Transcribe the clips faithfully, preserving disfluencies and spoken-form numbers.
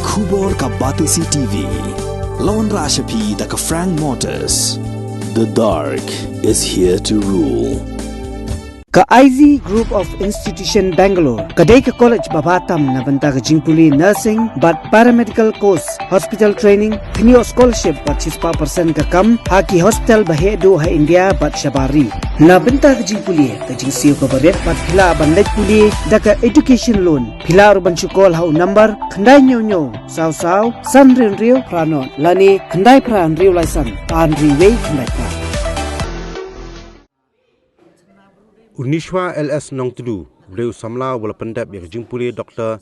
Khubor ka Batesi T V. Lawan Rashapi da ka Frank Motors. The dark is here to rule. Ka I Z Group of Institution Bangalore ka dei ka college ba bha tam na bynta ka jingpule nursing bad paramedical course, hospital training, kynioh scholarship bad shispah percent ka kam ha ki hospital ba heh duh ha India bad shabar ri. Na bynta ka jingpule ka jingsiew kaba rit bad phi lah ban leit pule da ka education loan. Phi lah ruh ban shu call ha u number khyndai hynñiew hynñiew saw saw san hynriew hynriew phra nod lane khyndai phra hynriew lai san ar hynriew wei khyndai phra. U Nishwa L S Nongtdu u dei u samla uba la pyndep ïa ka jingpule doctor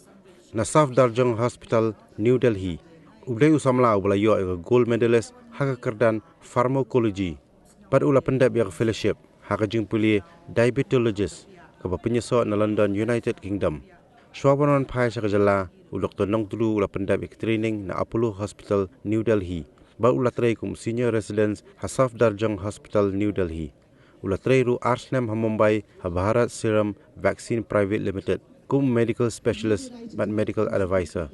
na Safdarjung Hospital, New Delhi. U dei u samla uba la ïoh ïa ka gold medalist ha ka kyrdan pharmacology. Bad u la pyndep ïa ka fellowship ha ka jingpule diabetologist kaba pynïasoh na London, United Kingdom. Shuwa ban wan phai sha ka jylla, u Doctor Nongtdu u la pyndep ïa ka training na Apollo Hospital, New Delhi. Bad u la trei kum senior resident ha Safdarjung Hospital, New Delhi. U la trei ruh ar snem ha Mumbai ha Bharat Serum Vaccine Private Limited kum medical specialist bad medical advisor.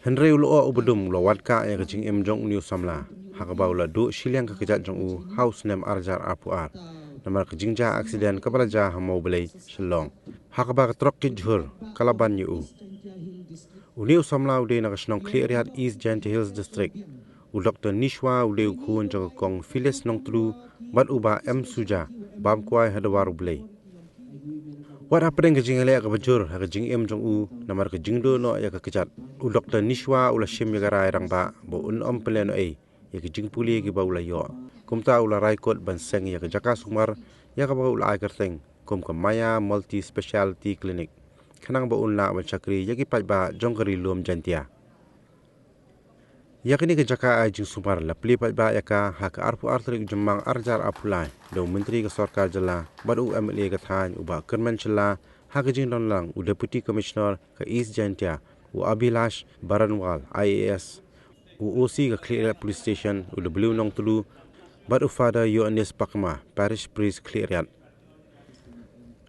Hynrei u lyoh uba dum u la wad kah ïa ka jingim jong une u samla ha kaba u la duh shiliang ka kjat jong u ha u snem ar hajar arphew ar namar ka jingjia accident kaba la jia ha Mawblei, Shillong, ha kaba ka trok kit jhur ka la ban ïa u. Une u samla u dei na ka shnong Khliehriat, East Jaintia Hills District. U Doctor Nishwa u dei u khun jong ka Kong Phyllis Nongtdu bad u Bah M Suja, bam kwai ha dwar U Blei. Wat hapdeng ka jingïaleh kaba jur ha ka jingim jong u namar ka jingduh noh ïa ka kjat, u Doctor Nishwa u la shim ïa ka rai rangbah ba un ym pynlehnohei ïa ka jingpule kiba u la ïoh. Kumta u la rai kut ban seng ïa ka jaka sumar ïa kaba u la ai kyrteng kum ka Maya Multi Speciality Clinic, khnang ba un lah ban shakri ïa ki paidbah jong ka Ri Lum Jaintia. Ïa kane ka jaka ai jingsumar la plie paidbah ïa ka ha ka arphew ar tarik u Jymmang ar hajar arphew lai da u Myntri ka Sorkar Jylla bad u M L A ka thaiñ u Bah Kyrmen Shylla, ha ka jingdon lang u Deputy Commissioner ka East Jaintia u Abhilash Baranwal, I A S, u O C ka Khliehriat Police Station u W Nongtdu bad u Father Yoannis Pakma, Parish Priest Khliehriat.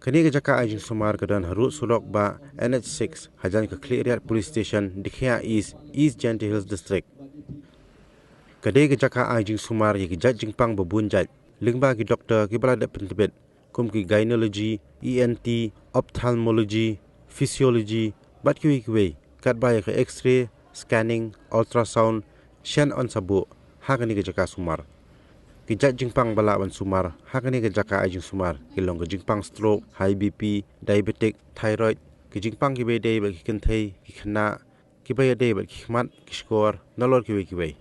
Kane ka jaka ai jingsumar ka don harud surok ba N H six hajan ka Khliehriat Police Station, Dikhiah East, East Jaintia Hills District. Ka dei ka jaka ai jingsumar ïa ki jait jingpang ba bun jait lyngba ki doktor kiba la dep pyntbit kum ki gynecology, E N T, ophthalmology, physiology bad kiwei kiwei, katba ïa ka X-ray, scanning, ultrasound, shen on sa buh ha kane ka jaka sumar. Ki jait jingpang ba lah ban sumar ha kane ka jaka ai jingsumar ki long ka jingpang stroke, high B P, diabetic, thyroid, ki jingpang kiba ïadei bad ki kynthei, ki khynnah, kiba ïadei bad ki khmat, ki shkor, nalor kiwei kiwei.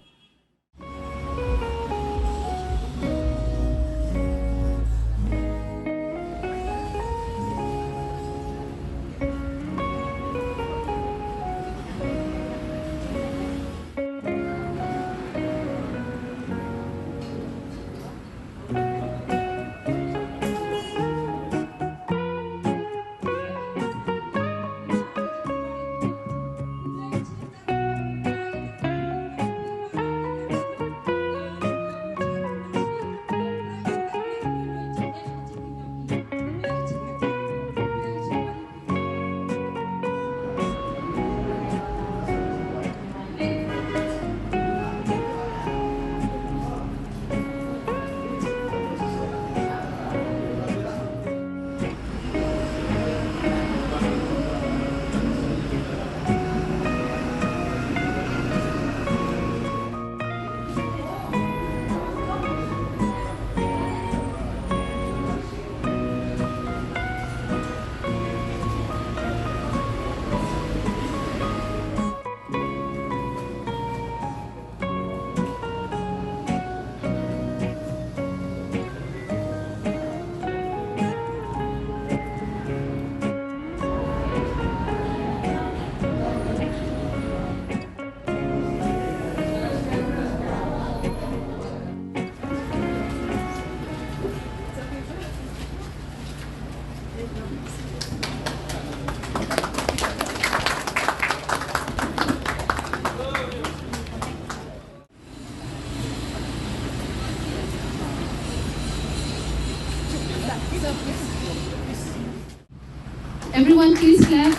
Everyone, please clap.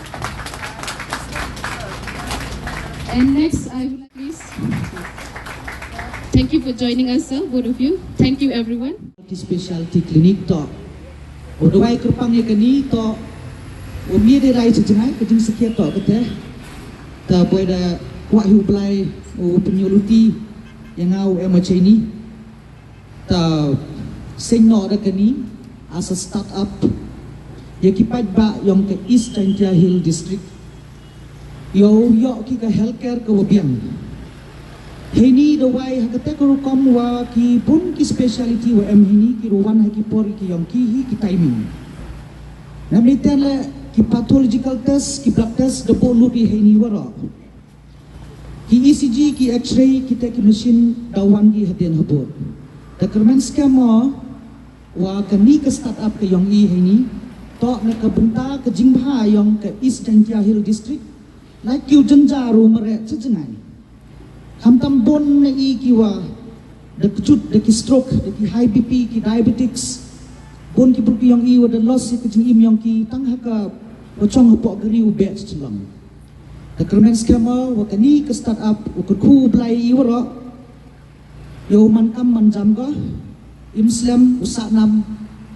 And next, I would like, please. Thank you for joining us, sir, both of you. Thank you, everyone. Multi speciality clinic to. Wa da wai kyrpang ïa kane to. Wa mih da rai cha jngai ka jingsakhiat to kata. Ta boi da kwah hi u Blai u pynïoh luti ïa nga u em ha China. Ta seng noh da kane as a start up ïa ki paidbah ïong ka East Jaintia Hill District. Ïoh ïoh ki ka healthcare ka wa biang. Heini da wai ha kata ka rukom wa ki bun ki speciality wa em heini ki ruwan ha ki por ki ïong ki hi ki timing. Namni ten le ki pathological test ki blood test da bun lut heini waroh. Ki E C G ki X-ray kita ki machine da wan ki hadien habur. Da kyrmen skhem mo wa kani ka start up ka ïong i heini. To na ka bynta ka jingbha ïong ka East Jaintia Hill District. Like ki u jynjar u mareh cha jngai. Khamtam bun na i ki wa da kjut da ki stroke da ki high B P ki diabetics. Bun ki bun ki ïong i wa da loss ïa ka jingim ïong ki tang ha ka wa chong hapoh gari u beh cha jyllong. Da kyrmen skhem mo wa kani ka start up u kyrkhu u Blai i waroh. Ïa u man kam man jam ko im slem u sahnam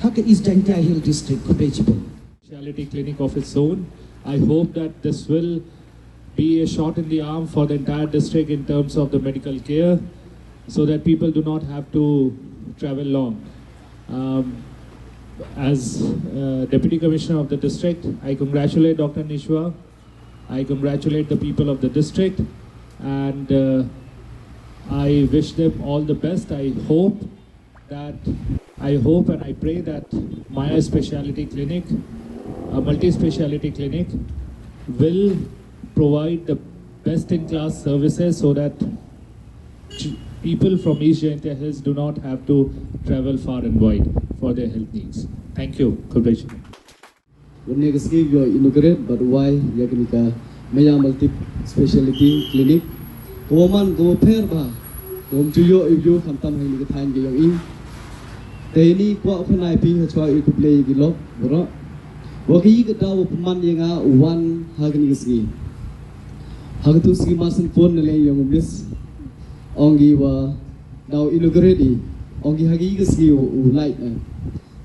ha ka East Jaintia Hill District. Khublei chibun. Speciality clinic of its own. I hope that this will be a shot in the arm for the entire district in terms of the medical care, so that people do not have to travel long. Um, as uh, Deputy Commissioner of the district, I congratulate Doctor Nishwa. I congratulate the people of the district, and uh, I wish them all the best. I hope that I hope and I pray that Maya Speciality Clinic, a multi-speciality clinic, will provide the best-in-class services so that ch- people from East Jaintia Hills do not have to travel far and wide for their health needs. Thank you. Khublei shibun. Wan ne ka sngi ïoh inaugurate bad wai ïa kane ka Maya Multi Speciality Clinic. Ka wa man ka wa pher bha. Ka wa mchuyo ïa u khamtam ha kane ka thaiñ ka ïong i. Te ini kwah u khanai phi ha chwa i khublei ïa ki lok baroh. Wa ka i ka daw wa pynman ïa nga u wan ha kane ka sngi. Ha ka tu sngi mar syn phone na leng ïong u miss. Ong i wa daw inaugurate i. Ong i ha ka i ka sngi u light na.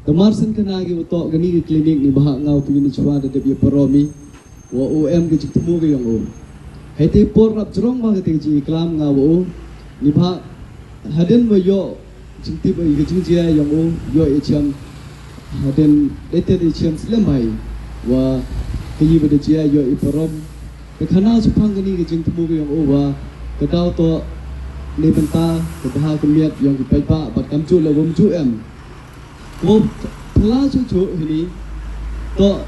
Te mar syn khana ki wa toh kani ka clinic ni bha nga u phi ni chwa da dep ïa parom i wa u em ka jingthmu ka ïong u. Hei te por rap jrong ma ka te ka jingklam nga wa u ni bha hadien wa ïoh jingtip i ka jingjia ïong u ïoh i chiam hadien dei te i chiam slem hai wa ka yi ba da jia ïoh i parom. Te khana chuphang kani ka jingthmu ka ïong u wa ka daw toh ni bynta ka bha ka miat ïong ki paidbah bad kam ju la wam ju em. Ko pla chu chu hini. To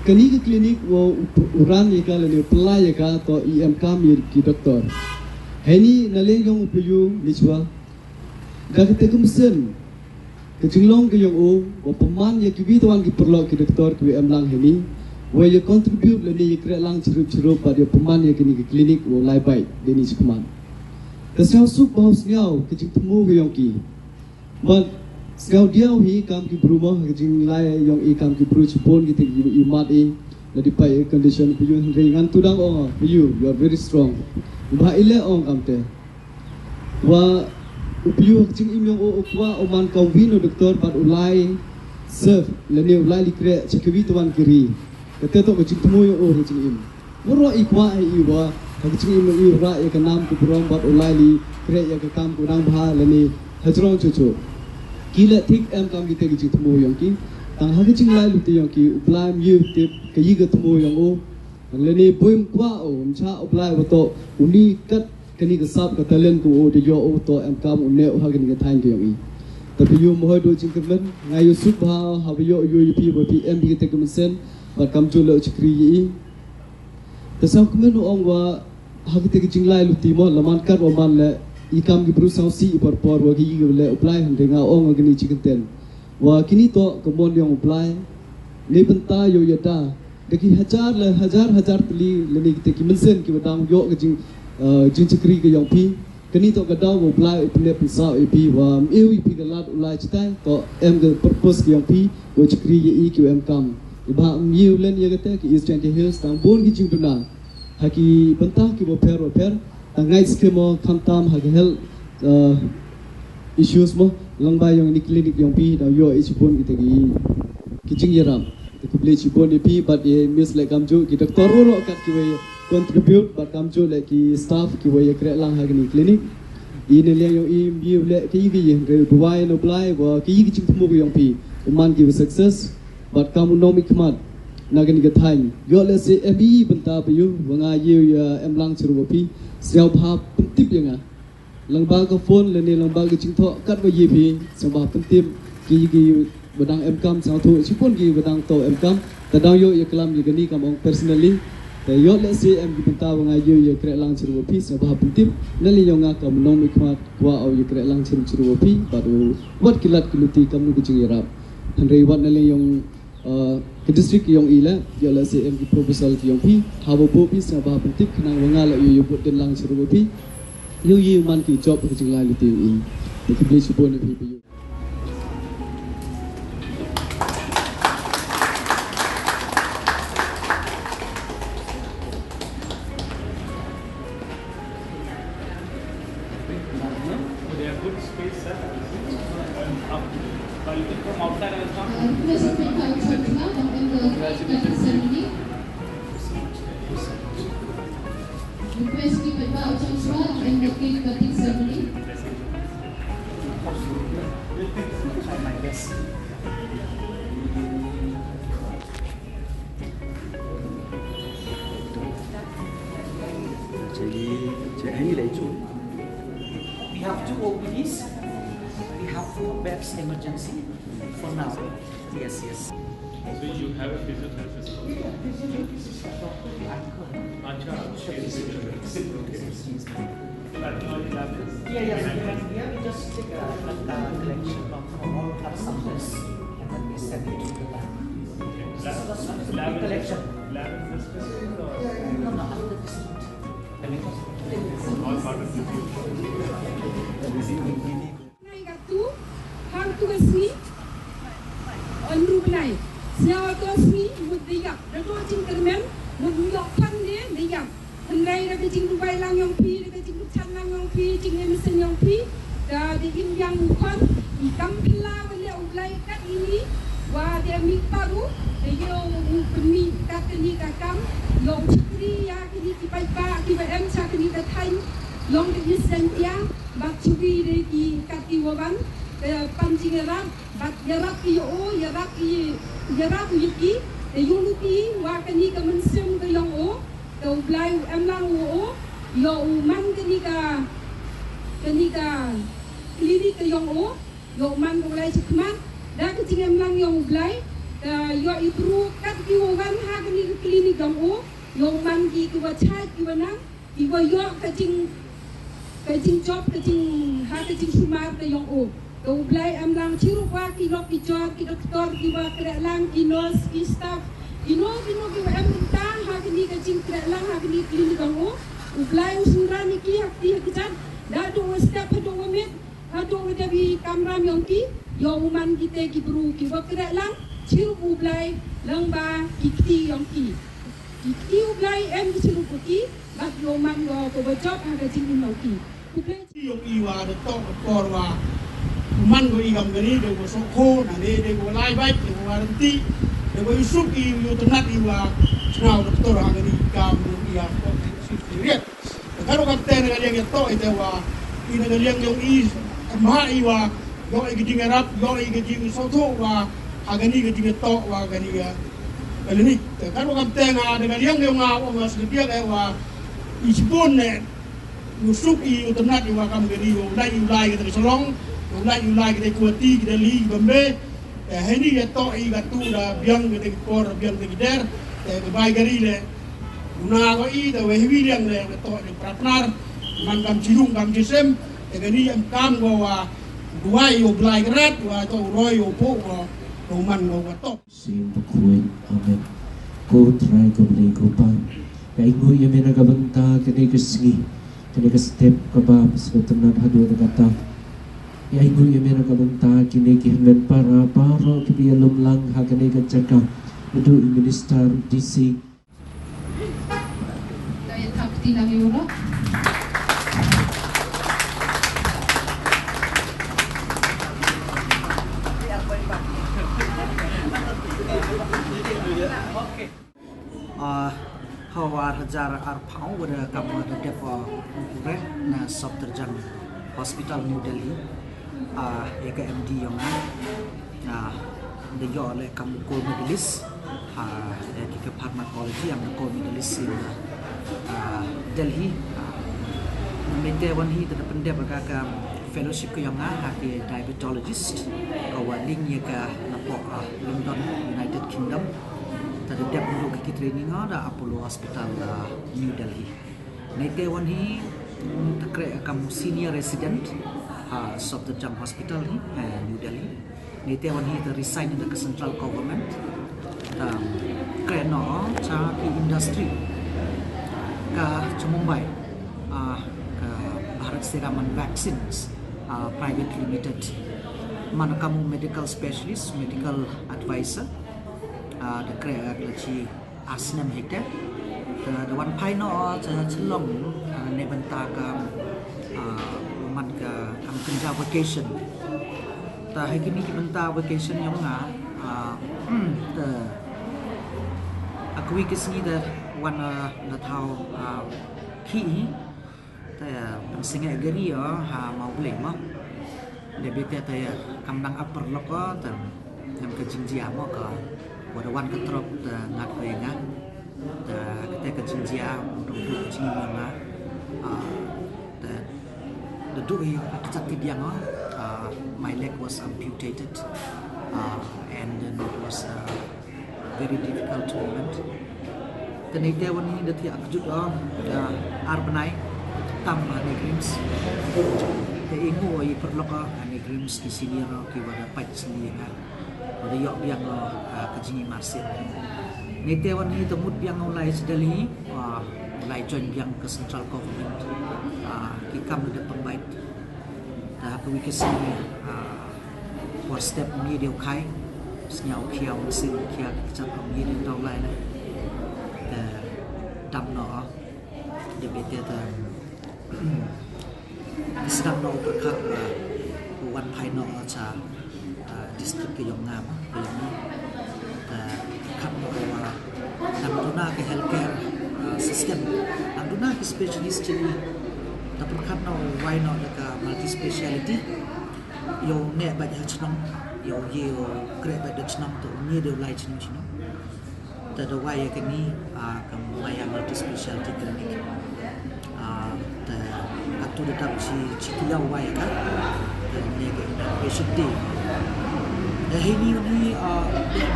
kani ka clinic wa u ran ïa ka lane u pla ïa ka to i em kam ïa ki doktor. Hini na leng ïong u payu ni chwa. Da kata ka mynsiem ka jinglong ka ïong u wa pynman ïa ki wi tawan ki paralok ki doktor ki wi em lang hini. Wa ïa contribute lane ïa kreh lang chirup chirup bad ïa pynman ïa kani ka clinic wa lai bai deni chi khmat. Ka sngewsuk ba u sngew ka jingthmu ka ïong ki. Bad sngewdiaw hi kam ki bru mo ha ka jinglai ïong i kam ki bru chibun ki te ki i mat i. La di pai air condition pi yu hynrei ngan tu dang ong pi yu you are very strong. Ba i le ong kam te. Wa u pi yu ha ka jingim ïong u u kwah u man ka win u doktor bad u lai serve lane u lai li kreh cha ki wi tawan ki ri. Ka te to ka jingthmu ïong u ha ka jingim. Waroh i kwah i wa ha ka jingim i rah ïa ka nam ka burom bad u lai li kreh ïa ka kam ka dang bha lane ha jrong chuh chuh. Ki leh thik em kam ki te ki jingthmu ïong ki. Tang ha ka jinglai luti ïong ki u Blai ym ïoh tip ka yi ka thmu ïong u. Lane buim kwah u ym chah u Blai wa toh u ni kat kani ka sap ka talent ka u da ïoh u toh em kam u ne u ha kani ka thaiñ ka ïong i. Ta pi yu mo hoi du jingkyrmen nga ïoh suk bha ha ba ïoh ïoh ïa pi ba pi em pi ka te ka mynsiem bad kam ju leh u chikri ïa i. Te sngewkmen u ong wa ha kata ka jinglai luti mo la man kat wa man leh i kam ki bru sngewsih i por por wa ki yi ki leh u Blai hynrei nga ong wa kini chi kyntien wa kini toh ka mon ïong u Blai. Ni bynta ïoh ïada da ki hajar le hajar hajar tylli lane kita ki mynsiem ki wa dang ïoh ka jing jingchakri ka ïong phi. Kani toh ka daw wa u Blai u pyllep pynsaw ïa phi wa ym ïoh ïa phi ka lad u lai chitai toh em ka purpose ka ïong phi wa chakri ïa i ki wa em kam. I ba ym ïoh len ïa kata ki East Jaintia Hills tang bun ki jingduna. Ha ki bynta kiba pher ba pher, tang ngait skhem mo khamtam ha ki health, uh, issues mo, lyngba ïong ini clinic ïong phi da ïoh i shibun kita ki, ki jingïarap. Te khublei shibun ïa phi bad ïa Miss leh kamjooh ki doctor ruh ruh kat kiba contribute bad kamjooh leh ki staff kiba ïakhreh lang ha kini clinic. I na liang ïong i ym ïoh leh ki ïa ki ïa hynrei u duwai na u Blai ba ki ïa ki jingthmu ïong phi u man kiba success bad kam u nongmihkhmat na kani ka thaiñ. Ïoh lehse em i bynta ba ïoh ba nga ïoh ïa em lang chirup phi. Sngewbha pyntip ïa nga lyngba ka phone lane lyngba ka jingthoh katba ïoh phi. Sngewbha pyntip ki ïa ki ba dang em kam sngewthuh shibun ki ba dang to em kam. Te dang ïoh ïa klam ïa kani kam ong personally. Te ïoh lehse em ki bynta ba nga ïoh ïa khreh lang chirup phi sngewbha pyntip. Na liang ïong nga kam u nongmihkhmat kwah u ïa khreh lang chirup chirup phi bad u wat ki lad ki luti kam nu ka jingïarap. Hynrei wat na liang ïong uh, ka district ïong i leh, ïoh lehse em ki proposal ki ïong phi, haba buh phi sngewbha pyntip khnang ba nga lah ïoh ïoh bud dien lang chirup phi. Ïoh ïoh man ki job ki jinglai luti ïong i. Te khublei shibun ïa phi ba ïoh. They are good space, sir. Up. But you can come outside and come. Request to take out Chandra and end the cutting ceremony. Request to take out Chandra and end the cake cutting ceremony. I'll try my best. We have two O P Ds. We have four beds emergency for now. Yes, yes. So you have a physiotherapist also? Yeah, physiotherapist is doctor Ankur. Acha, she is physiotherapist. Okay. Pathology lab is? Yeah, yes, we have, yeah, we just take a, a, a collection of all blood samples and then we send it to the lab. Okay. Lab, lab is, collection. Lab is this facility or? No, no, after this. All part of the Nai ka tu, ha tu ka sngi, on ru bnai. Sñiaw to sngi, mut da ïap, da to jingkyrmen, mut ïoh phan ne, da ïap. Hynrei da ka jingduwai lang yong phi, da ka jingkyrchan lang yong phi, jingïamseng yong phi, da da im biang u khon, i kam phylla wa leh u Blai kat ini, wa da mih paru, da ïoh u pynmih kat kani ka kam, ïoh u shakri ïa kini ki paidbah, kiba em sha kani ka thaiñ, long da East Jaintia, bad shuwi de ki kat ki wa wan, eh, pan jingïarap, bad ïarap ki ïa u, ïarap ki, ïarap u ïa ki, te ïoh lut ki, wa kani ka mynsiem ka yong u, te u Blai u em lang u, ïoh u man kani ka, kani ka klinik ka yong u, ïoh u man ka u lai chakhmat, da ka jingem lang yong u Blai, te ïoh i bru kat ki wa wan ha kani ka klinik yong u, ïoh u man ki ki wa chait ki wa nang, ki wa ïoh ka jing, ka jingjop, ka jing, ha ka jingsumar ka yong u. Ka u Blai em lang chirup wa ki lok ki jor, ki doktor, ki wa khreh lang, ki nurse, ki staff, kino kino ki wa em mynta ha kani ka jingkhreh lang ha kani ka klinik yong u. U Blai u synran ïa ki ha kti ha kjat, da dei wa step haduh wa miet, haduh wa dep i kamram yong ki, ïoh u man kite ki bru ki wa khreh lang chirup u Blai lyngba ki kti yong ki. Ki kti u Blai em ki chirup u ki, bad ïoh man ko ko ba jop ha ka jingim u ki. Khublei. Yong i wa da toh ka por wa man ko i kam kani da ko sok ko na ne da ko lai bai da ko wa renti da ko i suk i ïoh tynat i wa sñiaw doktor ha kani kam i ha ko si riat. Te ka ruh kam te na ka liang ïa toh i te wa i na ka liang yong i em ha i wa ïoh i ka jingïarap ïoh i ka jingsngewthuh wa ha kani ka jingïatoh wa kani ka klinik. Te ka ruh kam te nga na ka liang yong nga wa nga sngewthuh eh wa i sbun ne u suk i u tynat i wa kam kani u lai u lai ka te ka Shillong u lai u lai ka te Guwahati ka Delhi ka Bombay. Te heini ïa toh i ka tu da biang ka te ka por biang ka te ka der. Te ka bai ka ri le u na ko i te we hi wi liang le ka toh i partner man kam chi rung kam chi sem. Te ka ni em kam ko wa duwai u Blai ka rat wa toh u roi u po ko u man ko ka toh. Sim bakhuid. Amen. Ko Trai ko Blei ko Pa. Ka ainguh ïa me na ka bynta kane ka sngi. Kane ka step kaba pysngewtynnat haduh da kata. Ka ainguh ïa me na ka bynta kine ki hynmen para baroh kiba ïalum lang ha kane ka jaka. Naduh i minister, D C. Ina mi uro. Ah, ha u ar hajar arphew, wat la kam da dep, ah, u re na Safdarjung Hospital, New Delhi. Ah, ïa ka M D ïong nga, ah, da ïoh leh kam u gold medalist ha, eh, ïa ka pharmacology, ïa ka gold medalist in, ah, Delhi. Ah, mynta wan hi te da pyndep ka, ka fellowship ka ïong nga ha ki diabetologist, ka wa ling ïa ka napoh, ah, London, United Kingdom. Te da dep naduh ki training ha da Apollo Hospital, ah, New Delhi. Mynta wan hi, mm, te khreh kam senior resident ha Safdarjung Hospital hi, eh, New Delhi. Mynta wan hi te resign da ka central government. Te khreh noh sha ki industry ka sha Mumbai, ah, ka Bharat Serum and Vaccines, ah, Private Limited. Man kam u medical specialist, medical advisor. Ah, da khreh, ah, ka la shi ar snem hi te. Te da wan phai noh, ah, sha Shillong, ah, na bynta ka, ah, man ka, kam kynja vacation. Te ha kine ki bynta vacation ïong nga, ah, te ha kawei ka sngi te wan, ah, na thaw, ah, khih hi. Te, ah, pynsangeh gari, ah, ha Mawblei mo. Dei beit te, te, ah, kam dang ap paralok, ah, te, ngam ka jingjia mo ka, wa da wan ka truck te ngat ko ïa nga. Te, kata ka jingjia, u dong duh ka jingim ïa nga. Ah, te, da duh ïa ka kjat ki biang, ah, ah, my leg was amputated. Ah, and then it was, ah, very difficult moment. Te mynta wan hi da thiah kjut, ah, ah, ar bnai tam ha NEIGRIHMS. Te i nguh i paralok, ah, ha NEIGRIHMS ki senior, ah, ki wa da pait sngewbha, ah, wa da ïoh biang, ah, ah, ka jingim arsien. Mynta wan hi te mut biang u lai sdang hi, ah, u lai join biang ka central government, ah, ki kam da pynbeit. Te ha kawei ka sngi, ah, por step ym ïoh dei u khai, sngew khia u mynsiem, khia ka kjat, ym ïoh dei u dei u lai leh. Te dam noh, ah, dei beit te, te sdang noh u pyrkhat ba u wan phai noh sha, ah, district ka ïong nga, ka ïong nga. Te pyrkhat noh wa nang duna ka healthcare, ah, system, nang duna ki specialist jong ngi. Te pyrkhat noh wai noh da ka multi speciality. Ïoh neh bad ha chnong, ïoh ïoh khreh bad da chnong, te ym ïoh dei u lai chnong chnong. Te da wai ïa kane, ah, ka Maya Multi Speciality Clinic. Ah, te katto da dap shi, shi kyllaw wai ïa ka. Te ne ka inauguration day. Te heini, heini, ah,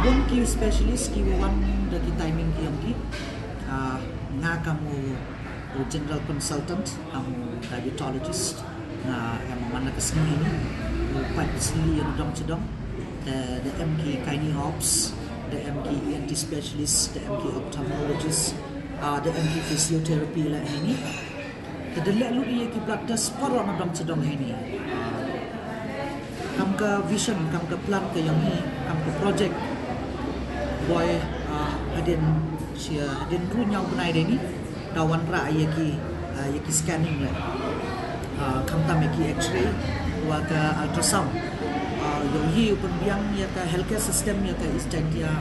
bun ki specialist ki wan da ki timing ki ïong ki. Ah, nga kam u, u general consultant, kam u diabetologist. Nga em man la ka sngi ni, u pat sli ïa u dong sha dong. Te da em ki gynae obs, da em ki E N T specialist, da em ki ophthalmologist, ah, da em ki physiotherapy la heini. Te da leh lut ïa ki blood test para na dong sha dong heini. Ah, kam ka vision, kam ka plan ka ïong hi, kam ka project. Boi, ah, hadien shi, hadien ru ñiaw bnai dei ni. Da wanrah ïa ki, ah, ïa ki scanning leh. Ah, khamtam ïa ki X-ray, wa ka ultrasound. Ah, ïohi u pynbiang ïa ka healthcare system ïa ka East Jaintia.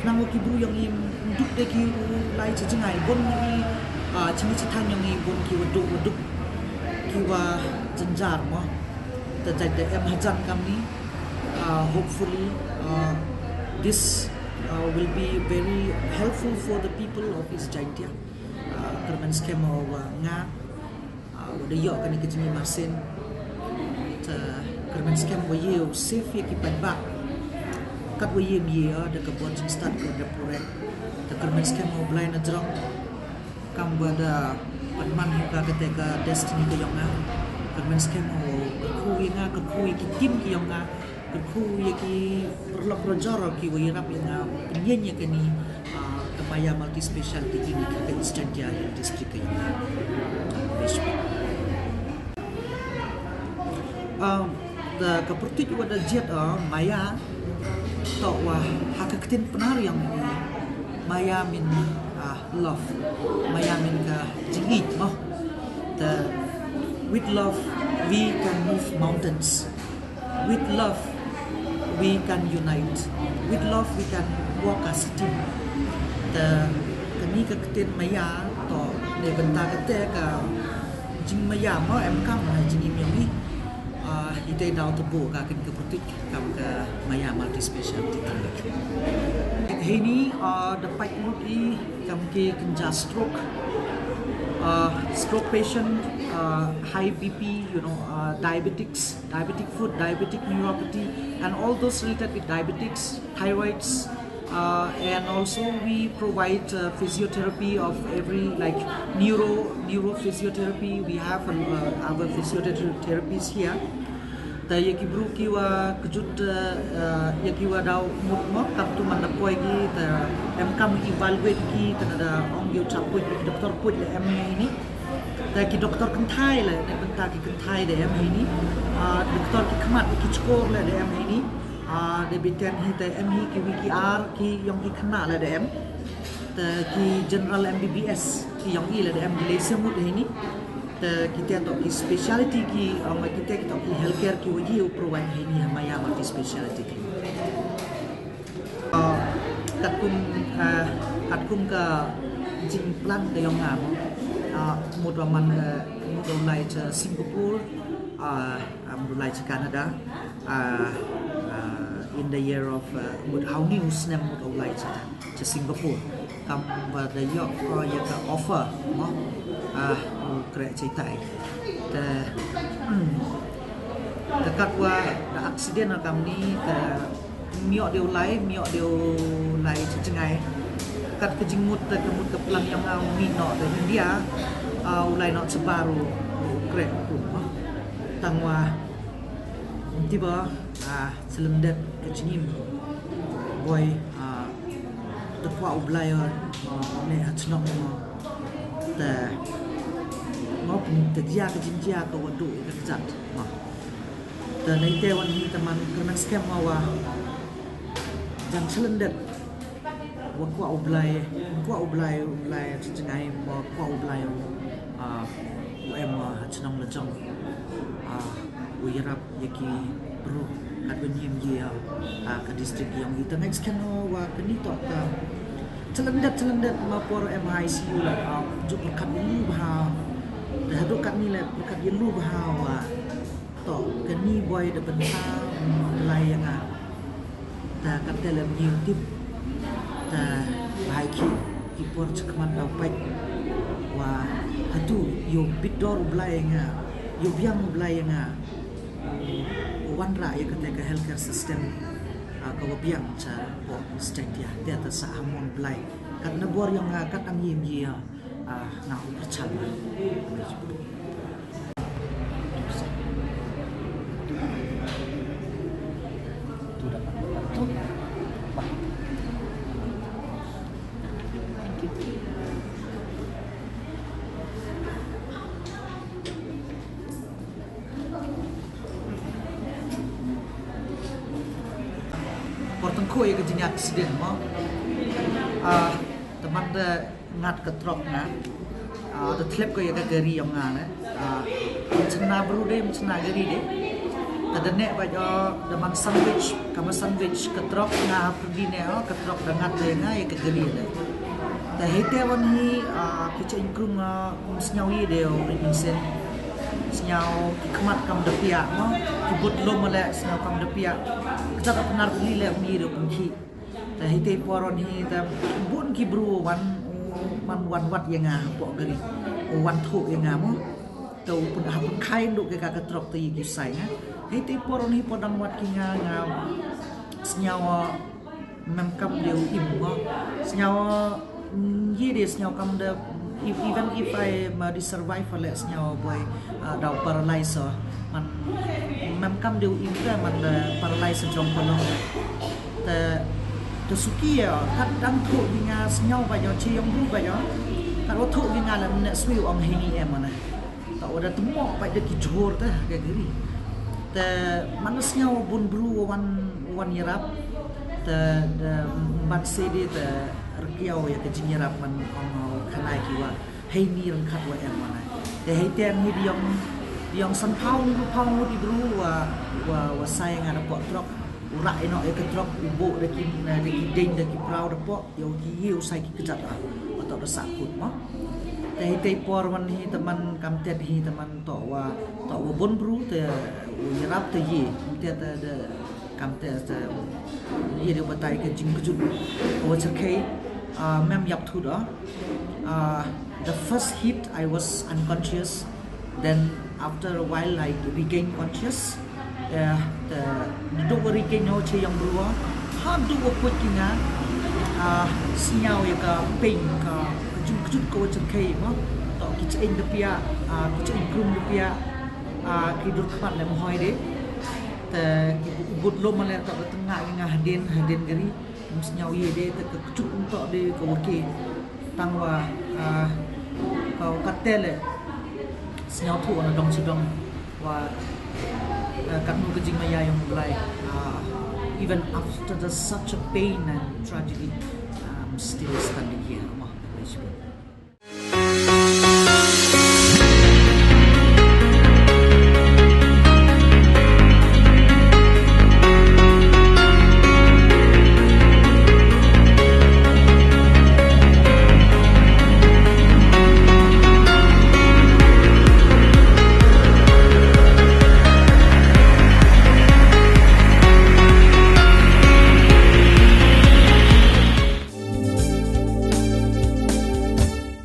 Khnang wa ki bru ïong i ym dup de ki u lai cha jngai, bun ïong i, ah, chini chithan ïong i bun ki wa duh wa dup. Ki wa jynjar mo. Te jait da em hajan kamni. Ah, hopefully, ah, this, ah, will be very helpful for the people of East Jaintia. Ah, kyrmen skhem wa nga, ah, wa da ïoh kane ka jingim arsien. Te kyrmen skhem wa ïa u safe ïa ki paidbah. Kat wa ïa ym ïa da ka bor jingstad ka da pure. Te kyrmen skhem wa Blai na jrong. Kam wa da pynman ïa ka kata ka destiny ka ïong nga. Kyrmen skhem wa kyrkhu ïa nga, kyrkhu ïa ki team ki ïong nga. Kyrkhu ïa ki paralok parajor ki wa ïarap ïa nga, pynïeng ïa kane, ah, ka Maya Multi Speciality Clinic ha ka East Jaintia Hills District ka ïong nga. Best. Ah, da ka pyrtuit wa da jied, ah, Maya, to wa ha ka ktien Pnar ïong i Maya mean, ah, Love, maya mynta ka jingïeit mo. Te with love we can move mountains. With love we can unite. With love we can work as a team. Te kane ka ktien maya to, na bynta kata ka jingmaya mo, em kam ha jingim jong ngi. Ah, ite daw te buh ka kane ka boutique kam ka Maya Multi Speciality Clinic. Heini, ah, da pait lut i kam ki kynja stroke, ah, stroke patient, ah, high B P, you know, ah, diabetics, diabetic foot, diabetic neuropathy, and all those related with diabetics, thyroids, uh, and also we provide uh, physiotherapy of every, like, neuro neurophysiotherapy. We have uh, our physiotherapists here. Te ïa ki bru ki wa kjut, uh, uh, ïa ki wa daw mut mo, kam tu man da poi ki, te em kam evaluate ki, te da ong ïa u chap put, ki doktor put le em heini. Te ki doktor kynthai le, na bynta ki kynthai da em heini. Uh, doktor ki khmat ki chkor le da em heini. Ah, da biten hi te em hi ki wi ki ar ki yong ki khynnah la da em. Te ki general M B B S ki yong i la da em, ki lei se mut heini. Te kita to ki speciality ki, um, kita to ki healthcare ki wa i u provide heini ha Maya Multi Speciality ki. Ah, katkum, ah, katkum ka jingplan ka yong nga, ah, mut wa man, ah, mut wa lai cha Singapore, ah, ah, mut wa lai cha Canada, ah, ah, in the year of, ah, mut ha uni u snem mut wa lai cha, cha Singapore. Kam wa da ïoh, ah, ïa ka offer mo, ah, u khreh chaitai. Te, hmm, te katwa da accident ha kam ni, te ym ïoh de u lai, ym ïoh de u lai cha jngai. Kat ka jingmut te ka mut ka plan yong nga u mih noh te India, ah, u lai noh cha bar u khreh kum, ah. Tang wa, um, ti ba, ah, chalyndet ka jingim. Boi, ah, te kwah u Blai, ah, ne ha chnong mo. Te, mo pun te jia ka jingjia ka wa duh ka kjat mo. Te na ite wan hi te man kyrmen skhem ma wa jan chalyndet wa kwah u Blai, kwah u Blai, u Blai cha jngai, wa kwah u Blai, ah, u em, ah, ha chnong la jong, ah, u ïarap ïa ki bru katba ngi im ïa, ah, ka district yong i. Te nga ngeit skhem wa kani to ka chalyndet, chalyndet ma por em ha I C U la, ah, ju pyrkhat ïa lu bha. Te haduh katni la pyrkhat ïa lu bha wa To, kani boi da bynta, mm, Blai ïa nga. Ta katte lem ngi u tip. Ta bha ki, ki por chakhmat da u peit. Wa hato ïoh bit dor u Blai ïa nga, ïoh biang u Blai ïa nga. U wanrah ïa kata ka healthcare system, ah, ka wa biang cha pok state ïa. Te ta sa ha mon Blai. Kat na bor ïa nga, kat am ïa ngi ïa, ah, nga u pyrchang. Por tang kho ïa ka jing accident mo. Ah, te man da ngat ka truck nga. Ah, da thlep ko ïa ka gari yong nga ne. Ah, mchna bru de, mchna gari de. Te da neh ba jo, da man sandwich, ka ma sandwich ka truck nga pyrdi ne, oh, ka truck da ngat de nga ïa ka gari de. Te hei te wan hi, ah, ki cha in krung, ah, um sngew ïa de, oh, rit mynsiem. Sngew ki khmat kam da piah mo, ki but lum le sngew kam da piah. Kita ka pynarli le um ïa de pynkhih. Te hei te por wan hi te bun ki bru wan, man wan wat ïa nga hapoh gari. Wan thuh ïa nga mo. Te u pun ha pun khai ndu ke ka ka truck te ïa ki sai nga. Hei te por wan hi por dang wat ki nga nga sngew mem kam de u im mo. Sngew, mm, ïa de sngew kam de, if, even if I ma di survive le sngew boi, ah, dau paralyze. Man mem kam de u im te man de paralyze jong ko long. Te, te suki ïa, kat dang thuh ïa nga sngew ba ïa, chi yong bru ba ïa. Kat wa thuh ïa nga la ne swi ong hini em na. Ta wa da tmo pa da ki jhur te ka gari. Te man sngew bun bru wan, wan ïarap. Te da ban se de te Ïa, ïa ka jingïarap man ong, uh, khanai ki wa hei ni ryngkat wa em wa nai. Te hei te ni diong, diong san phaw ni phaw ngut i bru wa, wa, wa sai nga da pok trok. U rah ïa no ïa ka trok, u bo da ki, da ki ding da ki prau da pok, ïa u ki ïa u sai ki kjat ah. Wa tok da sa kut mo. Te hei te por wan hi te man kam tet hi te man to wa, to wa bun bru te u ïarap te ïa. Te te de kam te te ïa de batai ka jingkjut. Wa chakei, uh, mem ïap thu da. Uh, the first hit I was unconscious. Then after a while I regained conscious. Eh, te duk wa regain no che yang bru wa. Ha duk wa put ki nga. Ah, sñiaw ïa ka pain ka, ka jingkjut ka wa chakei mo. To ki chaiñ da pia, ah, ki chaiñ krum da pia. Ah, ki dur khmat le mohoi de. Te ki bu-, but lum le to ka tengah ki nga hadin, hadin gari. Ym sñiaw ïa de te ka kjut ym to de ka wa ki. Tang wa, ah, ka wa ka te le. Sñiaw thu na dong chi dong wa, ah, katno ka jingmaya yong Blai. Ah, even after the such a pain and tragedy, I'm still standing here. Mo,